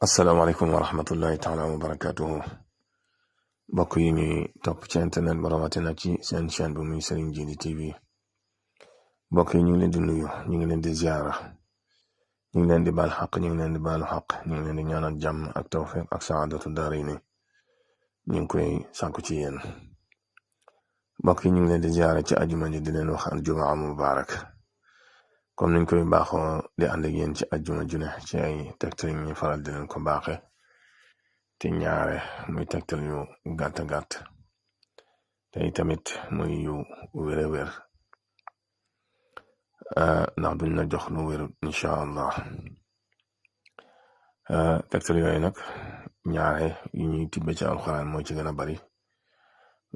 asalaamaaleykum wa rahmatullahi taala wa barakatuhu mbokk yi ñuy topp ci internet ba rawatina ci seen chaîne bu muy Serigne Djily TV mbokk yi ñu ngi leen di nuyu ñu ngi leen di ziara ñu ngi leen di baal xaq ñu ngi leen di baalu xaq ñu ngi leen di ñaanal jàmm ak tawfiq ak saadatu daarayni ñu ngi koy sàkku ci yéen mbokk yi ñu ngi leen di ziara ci ajuma ji di leen wax aljumaa mubarak comme niñ koy baaxoo di ànd ak yéen ci ajjuma june ci ay tegtal yi ñuy faral di leen ko baaxe te ñaare muy tegtal yu gàtt gàtt te tamit muy yu wér ndax duñ la jox lu wér incha allah tegtal yooyu nag ñaare yu ñuy tibbe ci alxuraan moo ci gën a bari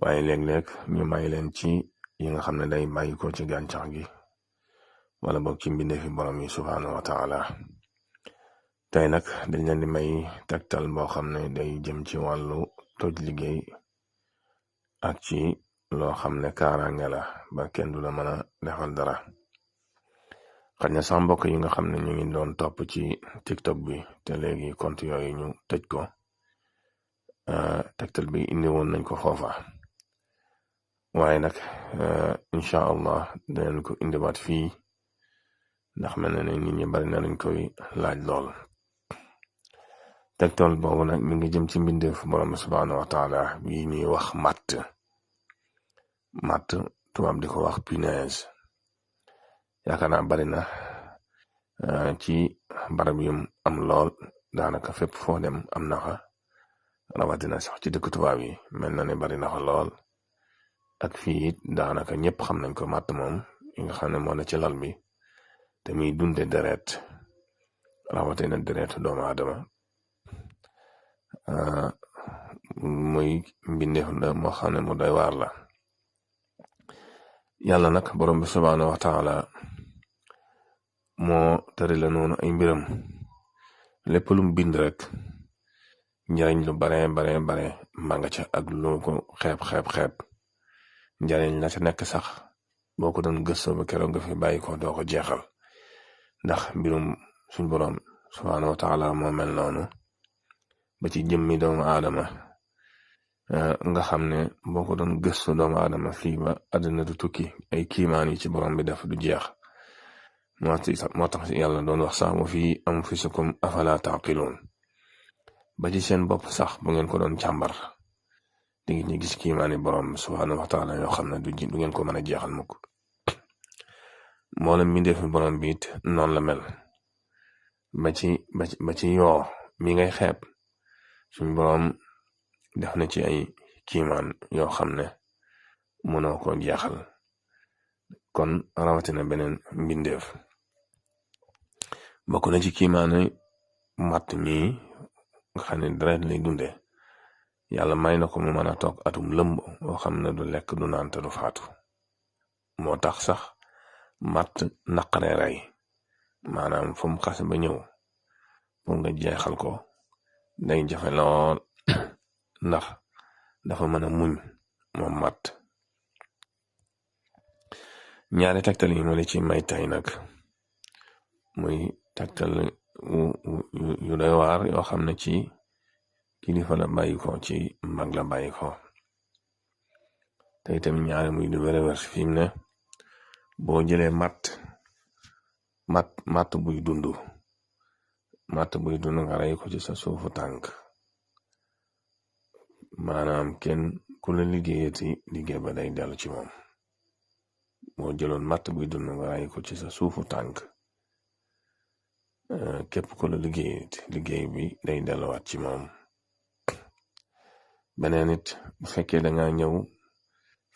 waaye léeg-léeg ñu may leen ci yi nga xam ne day bàyyi ko ci gàncax gi wala boog ci mbindeefi borom yi subhaanahu wa taala tey nag dañ leen di may tegtal boo xam ne day jëm ci wàllu toj liggéey ak ci loo xam ne kaaraange la ba kenn du la mën a defal dara xëy na sax mbokk yi nga xam ne ñu ngi doon topp ci TikTok bi te léegi compte yooyu ñu tëj ko tegtal bi indi woon nañ ko foofa waaye nag incha allah dinañ ko indiwaat fii ndax mel na ne nit ñi bari na lañ koy laaj lool tegtal boobu nag mi ngi jëm ci mbindeef borom subhaanahu wa taala bi ñuy wax matt tubaab di ko wax punaise yaakaar naa bari na ci barab yu am lool daanaka fépp foo dem am na fa rawatina sax ci dëkk tubaab yi mel na ne bari na fa lool ak fii it daanaka ñëpp xam nañ ko matt moom yi nga xam ne moo na ci lal bi te muy dunde deret rawatina deretu doomu aadama muy mbindeef la moo xam ne mu doy waar la yàlla nag borom bi subhaanahu wa taala moo tëri la noonu ay mbiram lépp lu mu bind rek njariñ lu bare ma nga ca ak lu ko xeeb njariñ la ca nekk sax boo ko doon gëstoo ba keroog nga fi bàyyi ko doo ko jeexal ndax mbirum suñ borom subhaanahu wa taala moo mel noonu ba ci jëmmi doomu aadama nga xam ne boo ko doon gëstu doomu aadama fii ba àddina du tukki ay kiimaan yi ci borom bi def du jeex moo tax yàlla doon wax sax wa fii anfusikum afala taqiloon ba ci seen bopp sax bu ngeen ko doon càmbar di ngeen ñu gis kiimaani borom subhaanahu wa taala yoo xam ne du ngeen ko mën a jeexal mukk mboolem mi def borom bi it noonu la mel ba ci yoo mi ngay xeeb suñ borom def na ci ay kiimaan yoo xam ne mënoo ko jeexal kon rawatina beneen mbindeef bokk na ci kiimaani matt mi nga xam ne deret lay dunde yàlla may na ko mu mën a toog atum lëmb boo xam ne du lekk du naan te du faatu moo tax sax matt naqare rey maanaam fu mu xas ba ñëw pour nga jeexal ko day jafe lool ndax dafa mën a muñ moom matt ñaari tegtal yi ma la ci may tay nag muy tegtal yu doy waar yoo xam ne ci kilifa la bàyyi ko ci mag la bàyyi ko te tamit ñaari muy du wér fi mu ne boo jëlee matt buy dund nga rey ko ci sa suufu tànk maanaam kenn ku la liggéeyati liggéey ba day dellu ci moom boo jëloon matt buy dund nga rey ko ci sa suufu tànk képp ku la liggéeyati liggéey bi day delluwaat ci moom beneen it bu fekkee da nga ñëw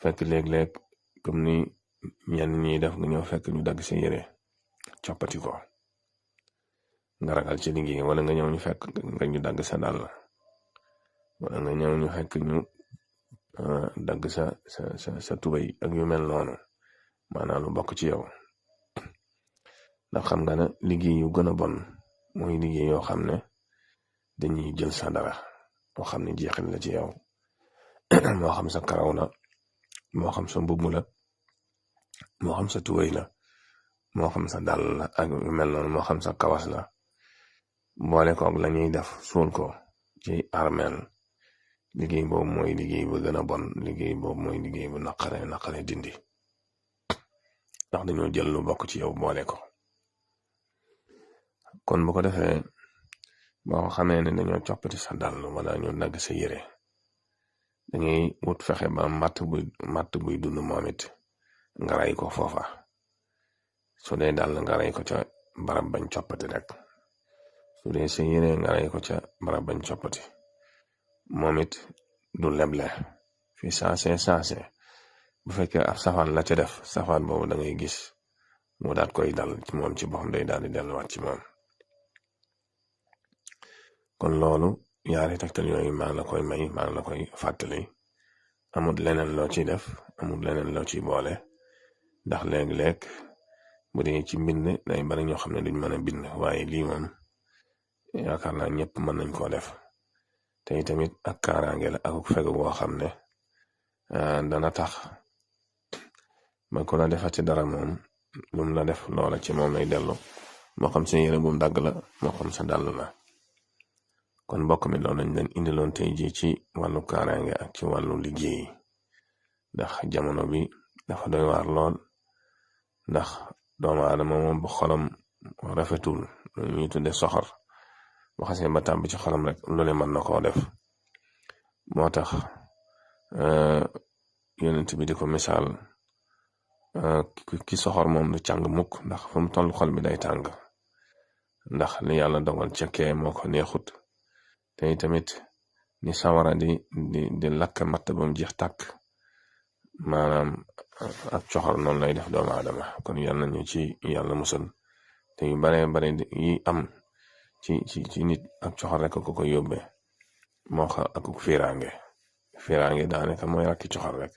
fekk léeg-léeg comme ni ñenn ñi def nga ñëw fekk ñu dagg sa yére coppati ko nga ragal ci liggéey wala nga ñëw ñu fekk nga ñu dagg sa dàll wala nga ñëw ñu fekk ñu dagg sa tubay ak yu mel noonu maanaam lu bokk ci yow ndax xam nga ne liggéey yu gën a bon mooy liggéey yoo xam ne dañuy jël sa dara moo xam ne jeexal la ci yow moo xam sa karaw la moo xam sa mbubb la moo xam sa tubay la moo xam sa dàll la ak yu mel noonu moo xam sa kawas la boole koog la ñuy def suul ko ci armeel liggéey boobu mooy liggéey bu gën a bon liggéey boobu mooy liggéey bu naqare dindi ndax dañoo jël lu bokk ci yow boole ko. kon bu ko defee boo ko xamee ne dañoo coppati sa dàll wala ñu dagg sa yére dangay wut fexe ba matt buy dund moom it nga ray ko foofa su dee dàll nga ray ko ca barab bañ coppati rek su dee sa yére nga ray ko ca barab bañ coppati moom it du leble fi saase bu fekkee ab safaan la ca def safaan boobu da ngay gis mu daat koy dal ci moom ci boppam day daal di delluwaat ci moom. kon loolu yaari tegtal yooyu maa ngi la koy fàttali amul leneen loo ciy def amul leneen loo ciy boole ndax léeg-léeg bu dee ci mbind day bari ñoo xam ne duñ mën a bind waaye lii moom yaakaar naa ñëpp mën nañ koo def te tamit ak kaaraange la ak fegu boo xam ne dana tax ba ku la defati dara moom lum la def loola ci moom lay dellu moo xam sa yére bum dagg la moo xam sa dàll la. kon mbokk mi loolu lañ leen indiloon tey ji ci wàllu kaaraange ak ci wàllu liggéey ndax jamono bi dafa doy waar lool ndax doomu aadama moom bu xolam rafetul lu ñuy tudde soxor bu xasee ba tàmb ci xolam rek lu ne mën na koo def moo tax yonent bi di ko misaal ki soxor moom du càng mukk ndax fu mu toll xol bi day tàng ndax li yàlla dogal ca kee moo ko neexut te tamit ni sawara di lakk matt ba mu jeex tàkk maanaam ak coxor noonu lay def doomu aadama kon yàlla nañu ci yàlla musal te yu bare yi am ci nit ak coxor rek ko koy yóbbe moo xa ak fiiraange daanaka mooy rakki coxor rek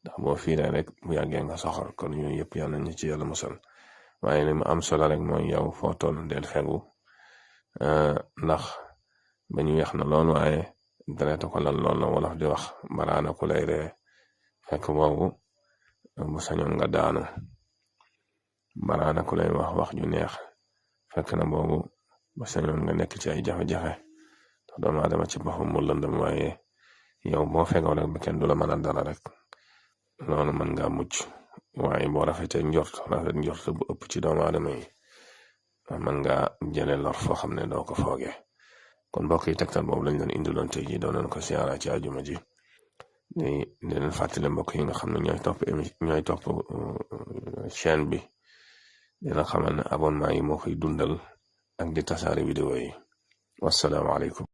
ndax boo fiiree rek bu yàggee nga soxor kon yooyu yëpp yàlla nañu ci yàlla musal waaye li mu am solo rek mooy yow foo toll del fegu ndax ba ñu weex na lool waaye deret ko lal lool la wolof di wax baraana ku lay ree fekk boobu bu sañoon nga daanu baraana ku lay wax ju neex fekk na boobu bu sañoon nga nekk ci ay jafe-jafe te doomu aadama ci boppam mu lëndëm waaye yow boo fegoo rek ba kenn du la mën a dara rek loolu mën nga mucc waaye boo rafet njort bu ëpp ci doomu aadama yi mën nga jële lor foo xam ne doo ko foogee. kon mbokk yi tegtal boobu lañ leen indiloon tey jii doon nañ ko siyaara ci àjjuma ji di leen fàttali mbokk yi nga xam ne ñooy topp chaîne bi dina xamal ne abonnement yi moo koy dundal ak di tasaare vidéo yi wasalaamaaleykum